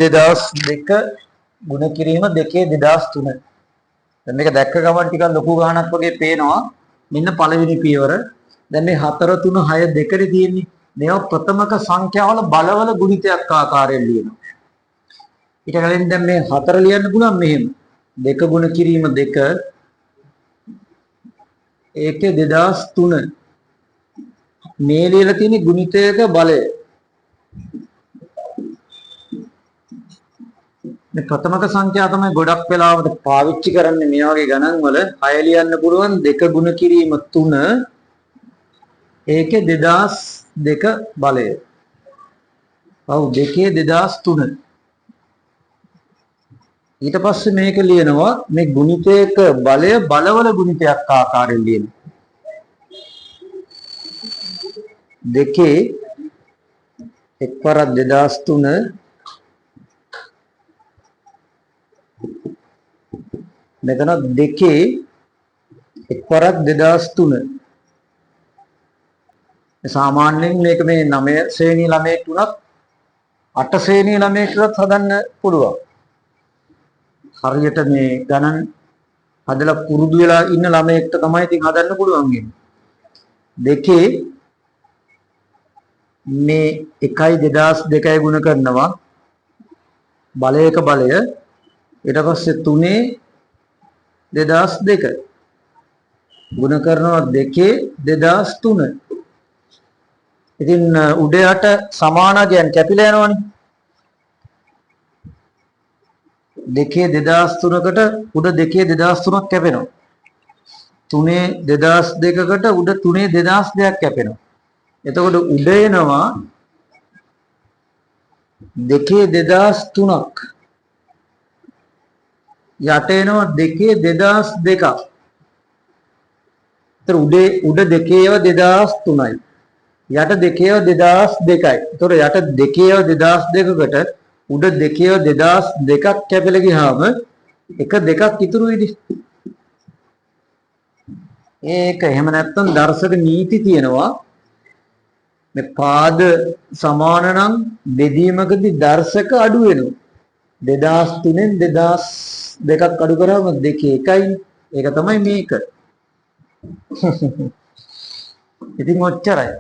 2002 ගුණ කිරීම 2 2003. දැන් මේක දැක්ක ගමන් ටිකක් ලොකු ගාණක් වගේ පේනවා. මෙන්න පළවෙනි පියවර. දැන් මේ 4 3 6 2 තියෙන්නේ. මේවා ප්‍රථමක සංඛ්‍යාවල බලවල ගුණිතයක් ආකාරයෙන් ලියනවා. ඊට කලින් දැන් මේ 4 ලියන්න පුළුවන් මෙහෙම. 2 ගුණ කිරීම 2 ඒකේ 2003. මේ ලියලා තියෙන ගුණිතයක බලය. මේ ප්‍රථමක සංඛ්‍යා තමයි ගොඩක් වෙලාවට පාවිච්චි කරන්නේ මේ වගේ ගණන් වල. 6 ලියන්න පුළුවන් 2 ගුණ කිරීම 3 ඒකේ 2002 බලය. ඔව් 2 2003. ඊට පස්සේ මේක ලියනවා මේ ගුණිතයක බලය බලවල ගුණිතයක් ආකාරයෙන් ලියනවා. 2 එක්වරක් 2003 මෙතන 2 එක්වරක් 2003. සාමාන්‍යයෙන් මේක මේ 9 ශ්‍රේණිය ළමයෙක් වුණත් 8 ශ්‍රේණිය ළමයෙක් වුණත් හදන්න පුළුවන්. හරියට මේ ගණන් හදලා පුරුදු වෙලා ඉන්න ළමයෙක්ට තමයි ඉතින් හදන්න පුළුවන් වෙන්නේ. දෙකේ මේ 1යි 2002යි ගුණ කරනවා බලයක බලය, ඊට පස්සේ 3 2002 ගුණ කරනවා 2 2003. ඉතින් උඩ යට සමාන අගයන් කැපිලා යනවනේ. 2 2003කට උඩ 2 2003ක් කැපෙනවා. 3 2002කට උඩ 3 2002ක් කැපෙනවා. එතකොට උඩ එනවා 2 2003ක්. යට එනවා 2 2002ක්. ඒතර උඩේ උඩ දෙකේ ඒවා 2003යි. යට දෙකේ ඒවා 2002යි. ඒතර යට දෙකේ ඒවා 2002කට උඩ දෙකේ ඒවා 2002ක් කැපිලා ගියාම එක දෙකක් ඉතුරු වෙයිද? ඒක එහෙම නැත්නම් දර්ශක නීති තියෙනවා. මේ පාද සමාන නම් බෙදීමකදී දර්ශක අඩු වෙනවා. 2003න් 2002ක් අඩු කරාම 2 1යි. ඒක තමයි මේක. ඉතින් ඔච්චරයි.